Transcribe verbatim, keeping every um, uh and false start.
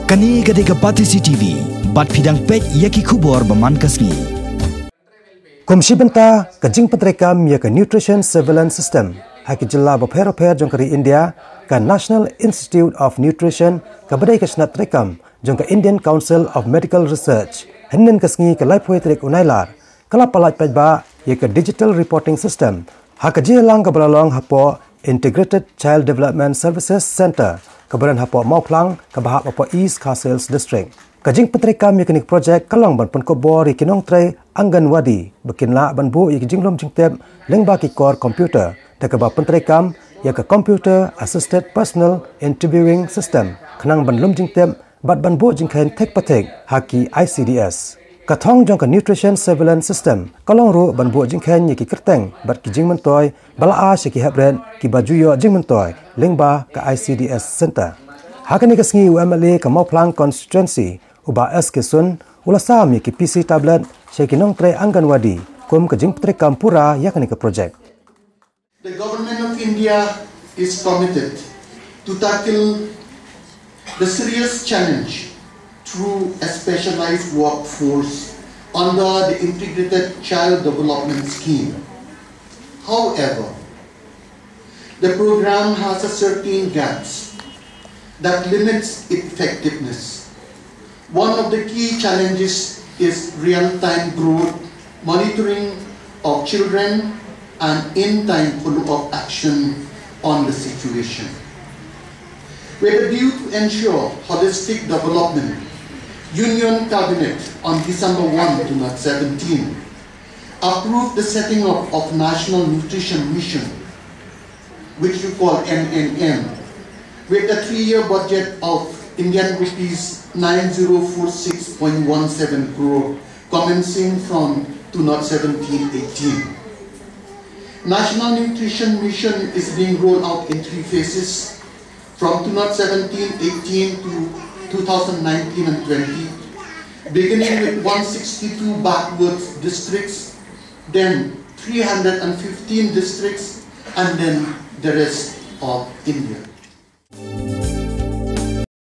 Kane ka dei ka Batesi T V, bad phi dang peit ïa ki khubor ba man ka sngi. Kum shi bynta ka jingpyntreikam ïa ka Nutrition Surveillance System ha ki jylla bapher bapher jong ka ri India, ka National Institute of Nutrition, kaba dei ka shnat treikam jong ka Indian Council of Medical Research, hynnin ka sngi ka laiphew tarik u Nailar, ka la pyllait paidbah ïa ka Digital Reporting System ha ka jingïalang kaba la long hapoh Integrated Child Development Services Centre, kaba don hapoh Mawphlang, kaba hap hapoh East Khasi Hills District. Ka jingpyntreikam ïa kane ka projek ka long ban pynkup bor ïa ki nongtrei Anganwadi ba kin lah ban buh ïa ki jinglum jingtip lyngba ki kor computer, da kaba pyntreikam ïa ka Computer Assisted Personal Interviewing System, khnang ban lum jingtip bad ban buh jingkheiñ thik pathik ha ki I C D S. Ka thong jong ka Nutrition Surveillance System ka long ruh ban buh jingkheiñ ïa ki kyrteng bad ki jingmyntoi ba la ai sha ki hepbret kiba ju ïoh jingmyntoi lyngba ka I C D S Centre. Ha kane ka sngi u M L A ka Mawphlang Constituency, u Bah S K Sun, u la sam ïa ki P C tablet sha ki nongtrei Anganwadi kum ka jingpyntreikam pura ïa kane ka projek. The Government of India is committed to tackle the serious challenge through a specialized workforce under the Integrated Child Development Scheme. However, the program has a certain gaps that limits its effectiveness. One of the key challenges is real-time growth monitoring of children and in-time follow-up action on the situation. With a view to ensure holistic development, Union Cabinet on December one, twenty seventeen approved the setting up of National Nutrition Mission, which you call N N M, with a three-year budget of Indian rupees nine zero four six point one seven crore, commencing from two thousand seventeen eighteen. National Nutrition Mission is being rolled out in three phases, from two thousand seventeen eighteen to two thousand nineteen and twenty, beginning with one sixty-two backward districts, then three hundred and fifteen districts, and then the rest of India.